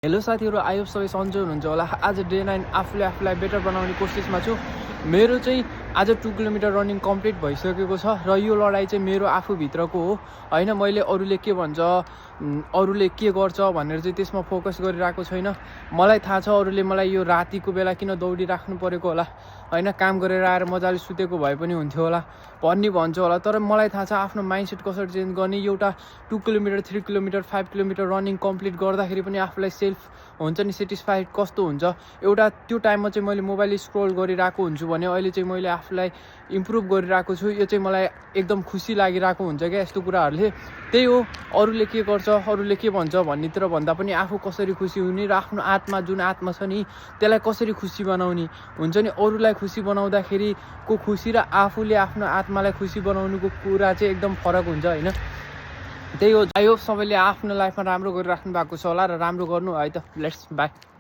Hello साथीहरु, आयो सबै सन्चै हुनुहुन्छ होला। आज डे 9 आफूलाई बेटर बनाउने कोसिसमा छु। मेरो चाहिँ आज 2 किलोमिटर रनिङ कम्प्लिट भइसकेको छ र यो लडाई चाहिँ मेरो आफूभित्रको हो हैन। मैले अरूले के भन्छ, अरूले के गर्छ भनेर चाहिँ त्यसमा फोकस गरिरहेको छैन। मलाई थाहा छ अरूले मलाई यो रातिको बेला किन दौडिराख्नु परेको होला हैन, काम गरेर आएर मजाले सुतेको भए पनि हुन्थ्यो होला भन्छ होला। तर मलाई थाहा छ आफ्नो माइन्डसेट कसरी चेन्ज गर्ने। एउटा 2 kilometre 3 kilometre 5 kilometre running complete गर्दाखेरि पनि आफूलाई सेल्फ हुन्छ नि सेटिस्फाइड कस्तो हुन्छ। एउटा त्यो टाइममा चाहिँ मैले मोबाइल स्क्रोल गरिरहेको हुन्छु भने अहिले चाहिँ मैले आफूलाई इम्प्रुभ गरिरहेको छु। यो चाहिँ मलाई एकदम खुसी लागिरहेको हुन्छ क्या यस्तो कुराहरूले। त्यही हो, अरूले के गर्छ अरूले के भन्छ भन्नेतिर भन्दा पनि आफू कसरी खुसी हुने र आफ्नो आत्मा जुन आत्मा छ नि त्यसलाई कसरी खुसी बनाउने हुन्छ नि। अरूलाई खुसी बनाउँदाखेरिको खुसी र आफूले आफ्नो आत्मालाई खुसी बनाउनुको कुरा चाहिँ एकदम फरक हुन्छ हैन। त्यही हो, आई होप सबैले आफ्नो लाइफमा राम्रो गरिराख्नु भएको छ होला र राम्रो गर्नु है त। Let's by.